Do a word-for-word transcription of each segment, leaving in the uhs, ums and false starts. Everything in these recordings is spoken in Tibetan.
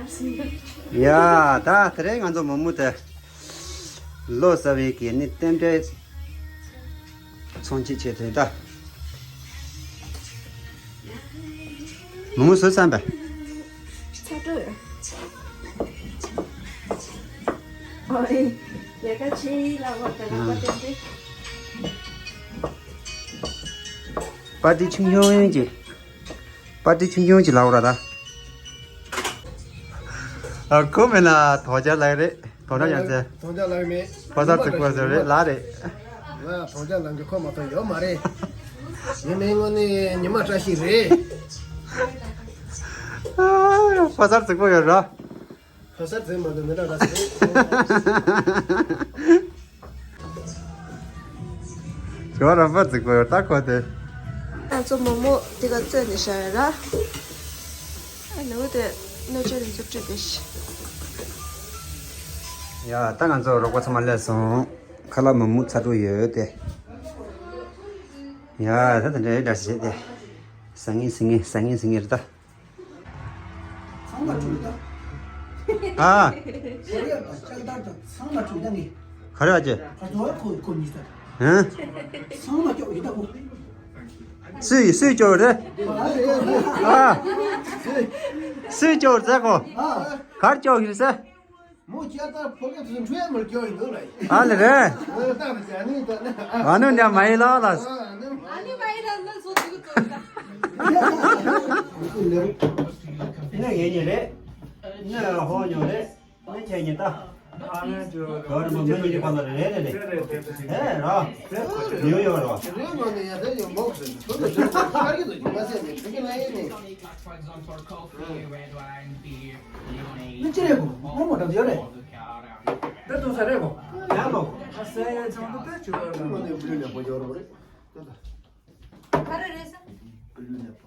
ཡ། ད་དེ་རིང་ང་ཚོ་མོག་མོག་དེ་ལོ་གསར་བའི་གི་ནི་རྟེན་འབྲེལ་ཚོང་གཅིག་བྱེད་དུས་ད། མོག་མོག་བཟོས་ཚར་པས། ཚར་འགྲོ་ཡོད། ཨོ་ཨེ། ལས་ཀ་བྱེད་ལ་བ་དེ་ལ་བ་དེ་འདི། པར་ཏི་ཆུང་ཆུང་གཅིག་པར་ཏི་ཆུང་ཆུང་གཅིག་ལབ་ར་ད། ཨ་ཁོ་མེད་ན་དོ་ཅག་ལགས་རེད། དོ་ན་ཡང་ཚེ། དོ་ཅག་ལགས་མེད། ཕོ་གསར་བརྩེགས་པོ་ཟེར་རེད་ལགས་རེད། ང་དོ་ཅག་ལགས་ཀྱི་ཁོ་མ་གཏོགས་ཡོད་མ་རེད། ངའི་མིང་ངོ་ནི་ཉི་མ་བཀྲ་ཤིས་རེད། ཕོ་གསར་བརྩེགས་པོ་ཡོད་ར། ཕོ་གསར་བརྩེགས་མ་གཏོགས་མི་འདྲ་ར་ཟེར། ཞོ་ར་ཕོ་བརྩེགས་པོ་ཡོད་ད་ཁོ་དེ། ང་ཚོ་མོག་མོག་དེ་ག་བཙོས་ནས་བཞག་ཡོད་ར། ཨ་ནུ་དེ་སྣོད་ཆས་རིགས་ཚོ་བཀྲུས་པས་ཤི། ཡ་ད་ང་ཚོ་རོགས་པ་ཚང་མ་སླེབས་སོང་། ཁ་ལག་མོག་མོག་ཚ་དྲོ་ཡོད་དེ། ཡ་ད་དེ་འདྲའི་འདྲ་ཞིག་རེད་དེ། ཟ་ངེ་ཟ་ངེ་ཟ་ངེ་ཟ་ངེ་རེད་ད། ཚང་མ་བཀྲུས་ད། ཨ། ཁོ་རེ་དང་ལྕགས་དར་དང་ཚང་མ་བཀྲུས་ད་ངས། ག་རེ་ཨ་ཅེ། ག་དུ་བ་ཁོ་ཁོ་གཉིས་ད། ཧན། ཚང་མ་སྐྱོག་ཡིན་ད་ཁོ། སུས་སུས་སྐྱོག་རེད། ཨ། སུས་སྐྱོག་རེད་ཁོ། ཨ། གར་སྐྱོག་ཡིན་ཟེར། མོ་ཁྱེད་ལྟར་ཕོ་སྐད་དུ་འཕྲོས་མར་སྐྱོ་ཡིན་འདུག་ལ་ཡིན། ཨ་ལེ་རེད། ཨ་ནི་འདྲ་མ་ཡིན་ལ་ལ། ཨ་ནི་མ་ཡིན་ལ་ལ་སོ་ཚིག་ཚོ་ཡིན་ད། ནི་ངེད་གཉིས་རེད། ནི་ཧོ་ཉོ་རེད། ནི་ཁྱེད་གཉིས་ད། ཨ་ནི་ཇོ་རེད་མོ་མི་གཉིས་ཀྱི་བར་ལ་རེད་རེད་རེད། ཨེ་ར། ཉོ་ཡོད་ར། རེད་མོ་ནི་ཡ་ད་ཡོད་མོ་ཟེར་ཁོ་ལ་ཇོ་ཁ་གི་དུ་ཇོ་མ་ཟེར་ནི་ཁ་གི་ལ་ཡིན་ནི། ནི་ཅི་རེད་གོ། ངོ་མ་འགྲམ་ཡོད་རེད། ད་དུང་ས་རེད་གོ། ཡང་གོ། ཨ་སེ་ཡ་ཚང་དུ་ད་ཅི་བ་རེད། ང་ནི་བུ་ལུས་ནས་བོ་ཇོ་རོ་རེད། ད་ད། ག་རེ་རེད་ས། བུ་ལུས་ནས་བོ།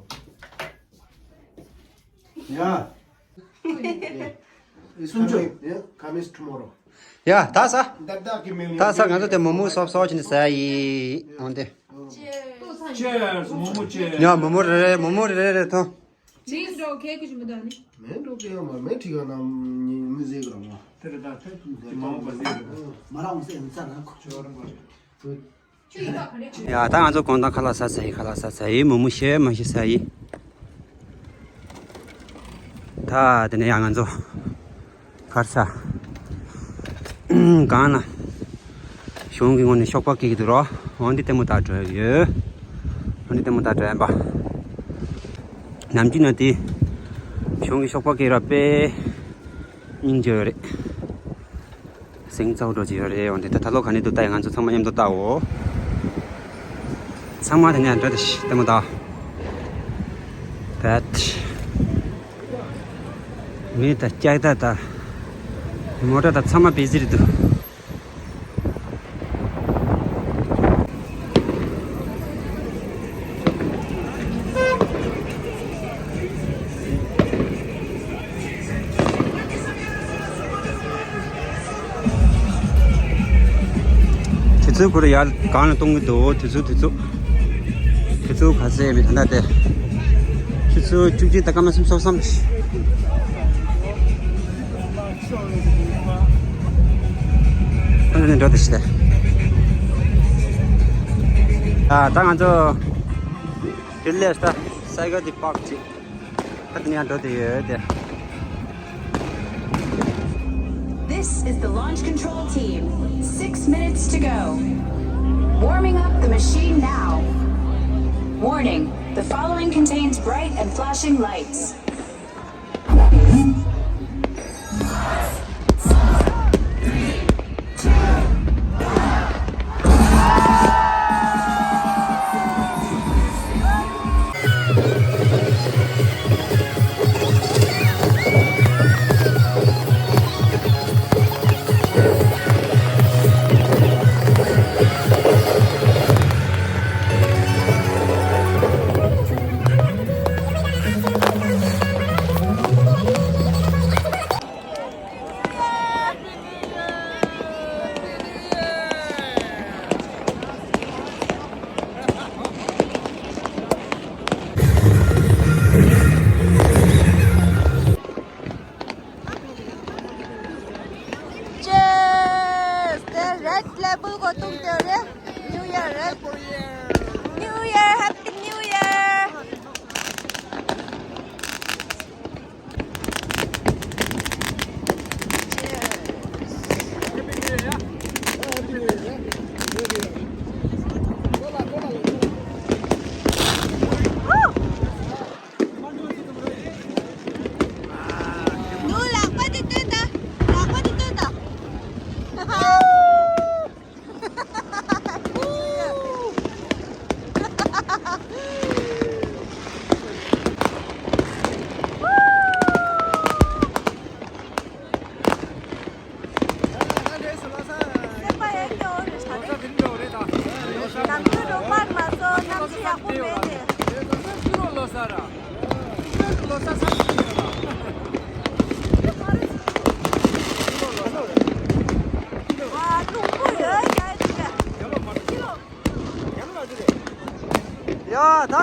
ཡ། སུམ་ཅུ། ཡ། Come is tomorrow. ཡ་ད་ས། ད་ད་གི་མིང་ད་ས་ང་ཚོ་དེ་མོག་མོག་སོབ་སོབ་བྱས་ནས་ཟ་ཡི། འོན་ཏེ། Cheers མོག་མོག་cheers། ཡ་མོག་མོག་རེ་རེ་མོག་མོག་རེ་རེ་རེ་ཐོང་། མེན་འགྲོ་ཁེ་ཁུ་ཞུ་མི་དང་ནི། མེན་འགྲོ་ཁེ་ཡོང་མ་མེན་ཁྲི་ག་ན་མི་ཟེ་ག་ར་མ། དེ་རེད་ད་ཐེ་ཐུ་དེ་མང་པ་ཟེ་ག་ར། མ་ར་འོང་སེ་ཡང་ཚ་ར་ཁོ་ཆོ་ར་མ་རེད། ཡ་ད་ང་ཚོ་གོང་ཐང་ཁ་ལག་ཟ་ཟ་ཡི་ཁ་ལག་ཟ་ཟ་ཡི་མོག་མོག་ཤེ་མ་ཤེ་ཟ་ཡི། ད་དེ་ནས་ཡ་ང་ཚོ། གར་ས། གང་ན། གཞུང་གི་ངོས་ནས་ཤོག་པ་སྐྱེ་གི་འདུག་རོ། འོན་ཏེ་ལྟད་མོ་ལྟ་འགྲོ་ཡོད། འོན་ཏེ་ལྟད་མོ་ལྟ་འགྲོ་ཡིན་པ། ནམ་རྒྱུན་ན་དེ། གཞུང་གི་ཤོག་པ་སྐྱེ་ར་དཔེ། སྙིང་རྗེ་ཡོད་རེད། སེང་ཚའོ་འགྲོ་གི་ཡོད་རེད། འོན་ཏེ་ད་ད་ལོ་ག་ནས་འདུག་ལྟ་ཡ་ང་ཚོ་ཚང་མ་མཉམ་དུ་ལྟའོ། ཚང་མ་དེ་ནས་འགྲོ་དེ་ཤི་ལྟད་མོ་ལྟ། བད། མི་དང་ལྕགས་དར་དང་། མོ་ཊ་དང་ཚང་མ་བི་ཟི་རེད་འདུག་དུས་ཚོད་ཁོ་ར་ཡར་གང་ལ་གཏོང་གི་འདུག་དུས་ཚོད་དུས་ཚོད། དུས་ཚོད་ག་ཚོད་ཡིན་མིན་ད་ལྟ་དེ། ཆུ་ཚོད་བཅུ་གཅིག་དང་སྐར་མ་སུམ་ཅུ་སོ་གསུམ། ཨ་ནི་འགྲོ་དེ་ཤི་ད། ཨ་ད་ང་ཚོ་དེ་ལས་ད་སའི་ཀལ་དེ་པག་ཅིག་ད་དེ་ནས་འགྲོ་དེ་ཡོད་དེ། This is the launch control team. Six minutes to go. Warming up the machine now. Warning, the following contains bright and flashing lights.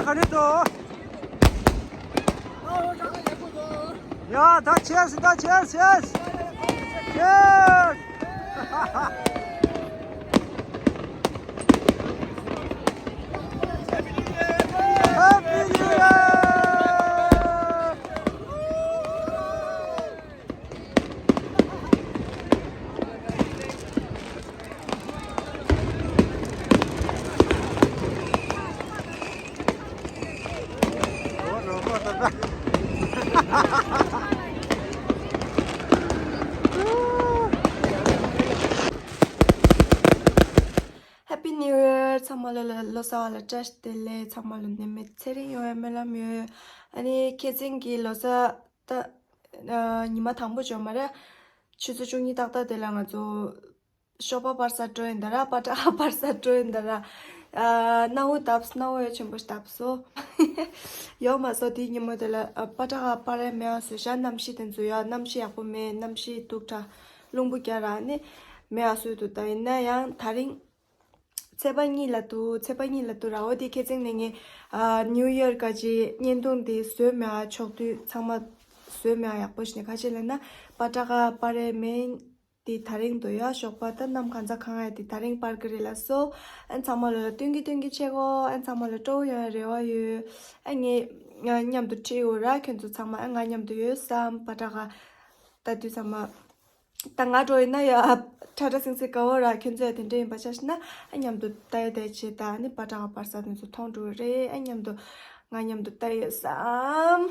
ག་ནས་འགྲོ། ཡ་ད་ཆེས་ད་ཆེས་ཆེས། ཆེས། Happy New Year! Happy New Year! ཚང་མ་ལ་ལ་ལོ་གསར་བ་ལ་བཀྲ་ཤིས་བདེ་ལེགས། ཚང་མ་ལ་ནད་མེད་ཚེ་རིང་ཡོང་བའི་སྨོན་ལམ་ཡོད། ཨ་ནི་ཁྱེད་ཚང་གི་ལོ་གསར་ད་ཨ་ཉི་མ་དང་པོ་བྱུང་མ་རེད། ཆུ་ཚོད་བཅུ་གཉིས་ཏག་ཏག་དེ་ལ་ང་ཚོ་ཞོགས་པ་པར་ས་འགྲོ་ཡིན་ད་ར། པ་ཏྲ་པར་ས་འགྲོ་ཡིན་ད་ར། ཨ་གནའ་བོ་བཏབ། གནའ་བོ་ཡ་ཆེན་པོ་ཞིག་བཏབ་སོ། ཡོད་མ་སོ་དེའི་ཉིན་མོ་དེ་ལ་ཨ་པ་ཏྲ་ག་པར་རེ་མེད་ཨ་སོ་ཤ། གནམ་གཤིས་དེ་ཚོ་ཡ་གནམ་གཤིས་ཡག་པོ་མེད། གནམ་གཤིས་སྡུག་དྲགས། རླུང་བུ་རྒྱག་ར་ནི་མེད་ཨ་སོ་འདུག་ད་ཡིན་ན་ཡང་དེ་རིང་ཚེས་པ་གཉིས་ལ་འདུག་ཚེས་པ་གཉིས་ལ་འདུག་ར། འོ་དེ་ཁྱེད་ཚང་ནས་ངས་ཨ་ནིའུ་ཡར་ག་ཅི་བརྙན་ཐུང་དེ་བཟོས་མེད་ཨ། ཕྱོགས་བསྡུས་ཚང་མ་བཟོས་མེད་ཨ། ཡག་པོ་ཞིག་ནས། ག་ཅི་ལབ་ན་པ་ཏྲ་ག་པར་རེ་མེད། དེ་དེ་རིང་འདུག་ཡ། ཞོགས་པ་ད་གནམ་གང་ཚ་གང་ཡ་དེ་དེ་རིང་པར་གི་རེད་ལ་སོ། ཨན་ཚང་མ་ལ་ལ་སྟོན་གི་སྟོན་གི་ཆེ་གོ། ཨན་ཚང་མ་ལ་སྤྲོ་བོ་ཡོང་ཡ་རེ་བ་ཡོད། ཨ་ངས་ང་མཉམ་དུ་ཁྲིད་ཡོད་ར། ཁྱོད་ཚོ་ཚང་མ་ཨ་ང་མཉམ་དུ་ཡོད་བསམ། པ་ཏྲ་ག་ད་དུས་ཚང་མ་ད་ང་འགྲོ་ཡིན་ན་ཡ་ཁྲ་ཁྲ་སིང་སིང་དགའ་བོ་ར། ཁྱོད་ཚོ་ཡ་དེ་འདྲ་ཡིན་པ་ཆ་ཤི་ན་ཨ་མཉམ་དུ་ལྟ་ཡ་བསྡད་ཆེ། ད་ཨ་ནི་པ་ཏྲ་ག་པར་ས་དེ་ཚོ་མཐོང་འགྲོ་རེད། ཨ་མཉམ་དུ་ང་མཉམ་དུ་ལྟ་ཡོད་བསམ།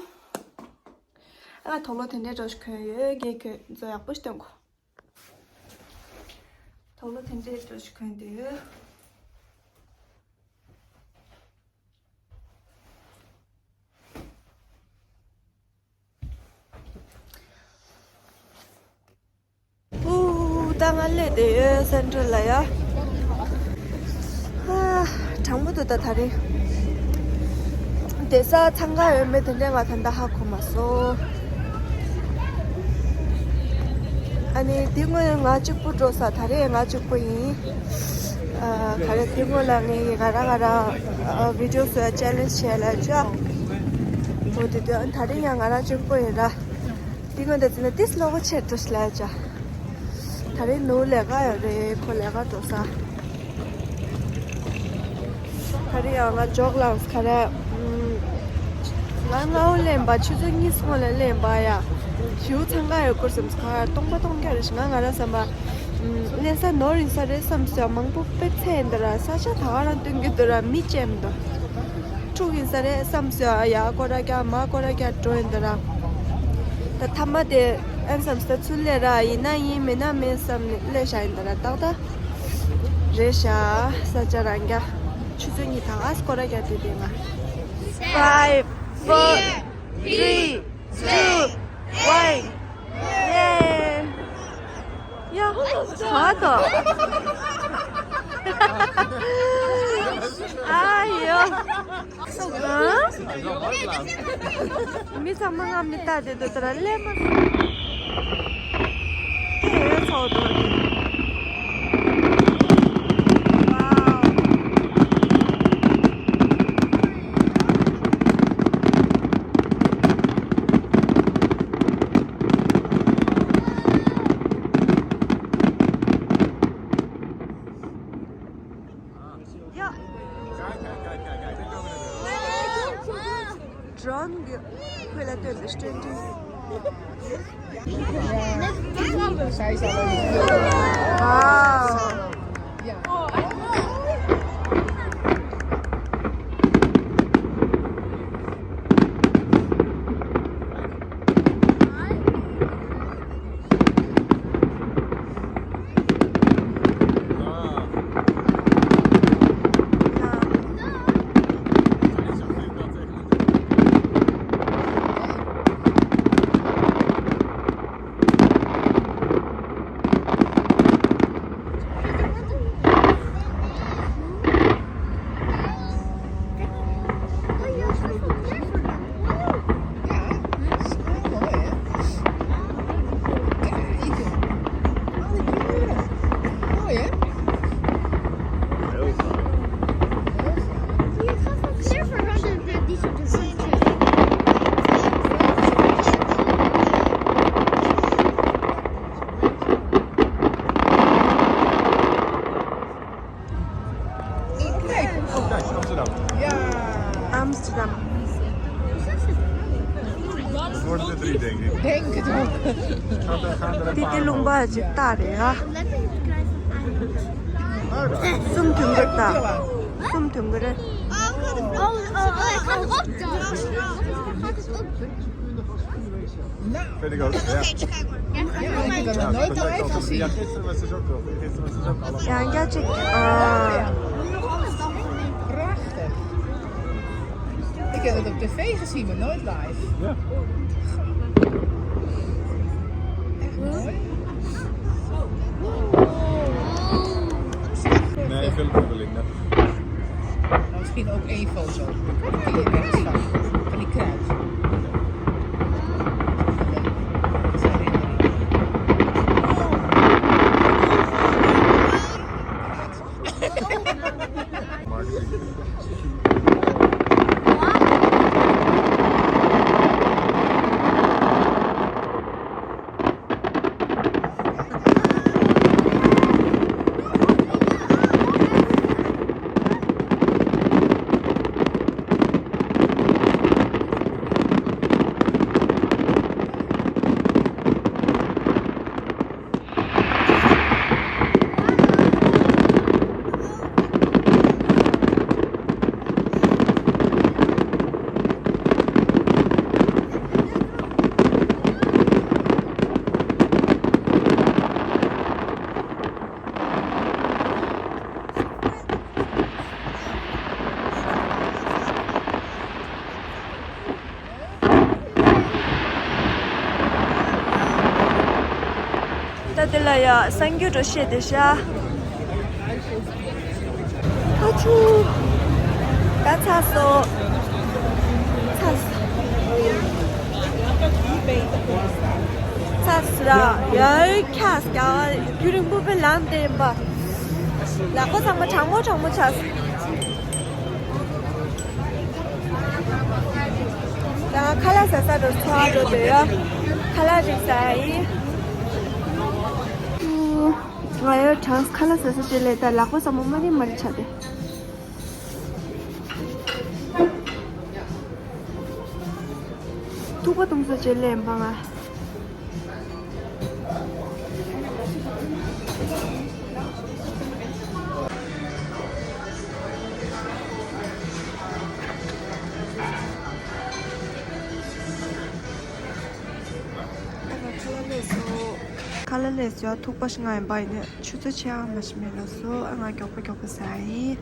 ཨ་དོག་ལོ་དེ་འདྲའི་འགྲོ་ཞིག་གོན་ཡོད། ངས་ཁྱོད་ཚོ་ཡག་པོ་ཞིག་སྟོན་གོ། དོག་ལོ་དེ་འདྲའི་འགྲོ་ཞིག་གོན་དུས། ཨུ། ད་ང་སླེབས་བསྡད་ཡོད་སེན་ཊར་ལ་ཡ། ཨ། གྲང་མོ་འདུག་ད་དེ་རིང་། བསྡད་ས་འཚང་ཁ་ཡོད་མེད་དེ་འདྲ་ང་ད་ལྟ་ཧ་གོ་མ་སོང་། ཨ་ནི་འདི་སྔོན་ང་གཅིག་པུ་འགྲོ་ས། དེ་རིང་ང་གཅིག་པུ་ཡིན། ཨ། ག་རེ་འདི་སྔོན་ལ་ངས་ང་རང་ང་རང་ཨ་བི་ཌིའོ་བཟོ་ཡ་ཅེ་ལེན་ཇི་བྱས་ལ་ཅག་འོ་དེ་དུས་ཨ་དེ་རིང་ཡང་ང་རང་གཅིག་པུ་ཡིན་ར། འདི་སྔོན་དེ་ཚོ་ནི་ཏིས་ལོག་གོ་ཆེ་འགྲོ་ཤི་ལ་ཅག་དེ་རིང་ནུ་ལས་ཀ་ཡོད་རེད། ཁོ་ལས་ཀ་འགྲོ་ས། ག་རེ་ཡང་ང་ཇོག་ལངས་ག་རེ། ང་སྔ་བོ་ལེན་པ་ཆུ་ཚོད་གཉིས་སྔོན་ལ་ལེན་པ་ཡ། ཞིའུ་འཚང་ཁ་ཡོད་སྐོར་སེམས་ག་སྟོང་པ་སྟོང་རྒྱ་རེ་ཞིག་ང་ང་ར་བསམ་པ། ལེན་ས་ནོར་ཡིན་ས་རེད་བསམ་སོ། མང་པོ་དཔེ་ཚད་ཡིན་འདི་ར། ས་ཆ་ད་ག་རང་སྟོན་གི་འདི་ར། མི་ཅན་འདི། ཕྲུག་ཡིན་ས་རེད་བསམ་སོ། ཡ་སྐོར་ར་རྒྱ་མ་སྐོར་ར་རྒྱ་འགྲོ་ཡིན་འདི་ར། ད་ཐ་མ་དེ་ཨན་བསམ་སོ་ཚུར་ལས་ར་ཡིན་ན་ཡིན་མིན་ན་མིན་བསམ་ནས་ལས་བཞག་ཡིན་འདི་ར། ཏག་ཏག་རེད་ཤག་ས་ཆ་རང་རྒྱ། ཆུ་ཚོད་གཉིས་དང་ཨ་སྐོར་ར་རྒྱ་དུས་དེ་ང་། Five, four, three, two, one. ཡེ། ཡ། ག་དོ། ཨ་ཡོ། ཨ། མི་ཚང་མ་ང་མི་ལྟ་དེ་དོ་དོ་ར་ལེ་མ། དེ་ཡོད་ཚོགས་དོ། ཡ། ཌོ་རོན་གྱི་ཁོས་ལ་ལྟོས་ཏེ་སྟོན་དུས། ཝའོ། ཏི་ཏི་ལུང་པ་ཅིག་ལྟ་རེད་ཨ། གསུམ་དུང་གི་ལྟ། གསུམ་དུང་གི་རེད། Pretty good. Yeah. Ja, ik heb het nog nooit aan zien. Gisteren was het ook wel. Gisteren was het ook allemaal. Ja, ja, check. Ah. Prachtig. Ik heb het op tv gezien, maar nooit live. Ja. Echt mooi. Nee, veel bedoeling, net. Maar misschien ook één foto. Van die kruis. Van die kruis. ད་དེ་ལ་ཡ་གསར་འགྱུར་འགྲོ་བཤད་དེ་ཤ། ཨ་ཆུ། ད་ཚ་སོ། ཚ་སོ། ཚ་སོ་ར། ཡ་ཁྱ་སྐྱ་རྒྱུན་རིང་པོ་པའི་ལམ་དེ་ཡིན་པ། ལག་པ་ཚང་མ་གྲང་མོ་གྲང་མོ་ཆགས་སོང་། ད་ཁ་ལག་ཟ་ས་རུ་ཚོ་འགྲོ་འདོད་ཡོད། ཁ་ལག་རིག་ས་ཡིན། ང་ཡོད་གྲངས་ཁ་ལག་ཟ་ས་ཅེ་ལེ་ད་ལག་པ་ཟ་མ་མ་རི་མ་རི་ཆ་དེ། ཐུག་པ་འཐུང་ས་ཅེ་ལེ་འབའ་ང་། ཁ་ལག་ལས་སོ། ཁ་ལག་ལས་སོ་ཐུག་པ་ཞིག་ང་ཡིན་པ་ཡིན་ན་ཆུ་ཚོད་ཕྱེད་ཨ་མ་ཞིག་མེད་ལ་སོ་ཨ་ང་མགྱོགས་པོ་མགྱོགས་པོ་ཟ་ཡིན།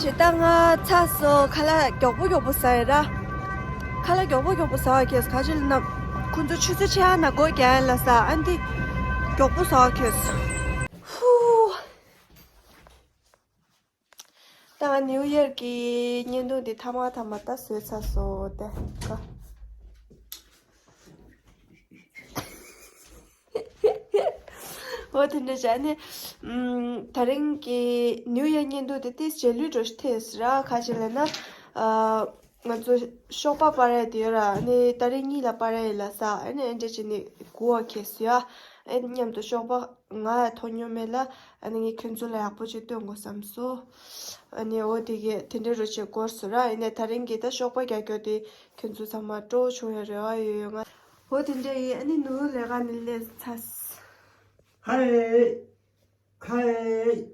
ཞེ་ད་ང་ཚ་སོ་ཁ་ལག་མགྱོགས་པོ་མགྱོགས་པོ་ཟ་ཡི་ར། ཁ་ལག་མགྱོགས་པོ་མགྱོགས་པོ་ཟ་བ་ཁེས་ཁ་ཅིག་ལ་ན། ཁོ་ཚོ་ཆུ་ཚོད་ཕྱེད་ཀ་ན་སྒོ་རྒྱག་ཡ་ལ་ཟ་ཨ་འདི། མགྱོགས་པོ་ཟ་བ་ཁེས། ཧུ། ད་ང་ནིའུ་ཡར་གྱི་བརྙན་ཐུང་འདི་ཐ་མ་ཐ་མ་ད་བཟོས་ཚར་སོང་སྟེ། ཨོ་དེ་འདྲ་བྱས་ནས། ཨམ། ད་རིང་གི་ནིའུ་ཡར་བརྙན་ཐུང་དེ་ཏིས་རྗེས་ལུས་འགྲོ་ཐེ་ཟེར་ར་ཁ་ཅིག་ལ་ན། ཨ། ང་ཚོ་ཤོག་པ་པར་ཡ་དེ་ཡོད་ར་ནི་ད་རིང་གཉིད་ལ་པར་ཡ་ཡིན་ལ་ས་ཨ་ནི་ཨེ་འདྲ་བྱས་ནས་སྒུག་བ་ཁེལ་སོང་ཡ། ཨེ་མཉམ་དུ་ཤོག་པ་ང་ཡ་ཐོག་ཉོ་མེད་ལ་ཨ་ནི་ངས་ཁྱོད་ཚོ་ལ་ཡག་པོ་ཅིག་སྟོན་དགོས་བསམ་སོང་། ཨ་ནི་འོ་དེ་གས་དེ་འདྲ་རུ་བྱེད་དགོས་སོ་ར་ཡིན་ནའི་ད་རིང་གི་ད་ཤོག་པ་རྒྱག་རྒྱུ་དེ་ཁྱོད་ཚོ་ཚང་མ་སྤྲོ་བོ་བྱུང་ཡ་རེ་བ་ཡོད་ཡོད་ང་། འོ་དེ་འདྲ་ཡིན་ཨ་ནི་ནུ་ལས་ཀ་ནི་ལས་ཚ། ཧའི། ཧའི།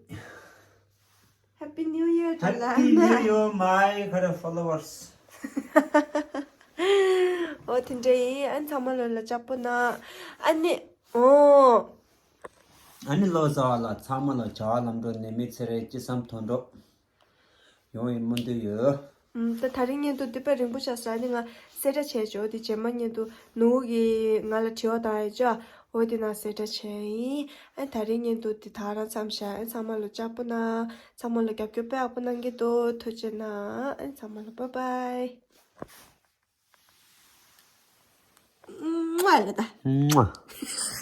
Happy New Year to Happy New Year, my followers. འོ་དེ་འདྲ་ཡིན་ཨ་ནི་ཚང་མ་ལོ་ལ་ལྕགས་པོ་ན་ཨ་ནི་འོ། ཨ་ནི་ལོ་གསར་བ་ལ་ཚང་མ་ལ་བྱ་བ་ལམ་འགྲོ་ནད་མེད་ཚེ་རིང་ཅི་བསམ་དོན་འགྲུབ། ཡོང་བའི་སྨོན་འདུན་ཡོད། ཨམ། ད་ད་རིང་བརྙན་ཐུང་འདི་དཔེ་རིང་པོ་ཆགས་སོང་ཨ་ནི་ང་གསལ་བསྒྲགས་བྱས་ཆོག་འདི་རྗེས་མ་བརྙན་ཐུང་ནུ་གིས་ང་ལ་དྲི་བ་བཏང་ཡོད་ཅོ། འོ་དེ་ན་གསལ་བསྒྲགས་བྱས་ཡིན། ཨ་ད་རེས་བརྙན་ཐུང་འདི་དག་རང་མཚམས་བཞག་ཨ་ཚང་མ་ལ་ལྕགས་པོ་གནང་། ཚང་མ་ལ་རྒྱབ་སྐྱོར་དཔེ་ཡག་པོ་གནང་གི་འདུག་ཐུགས་རྗེ་གནང་། ཨ་ཚང་མ་ལ་བཱའི་བཱའི། མ་ལ་ད། མ།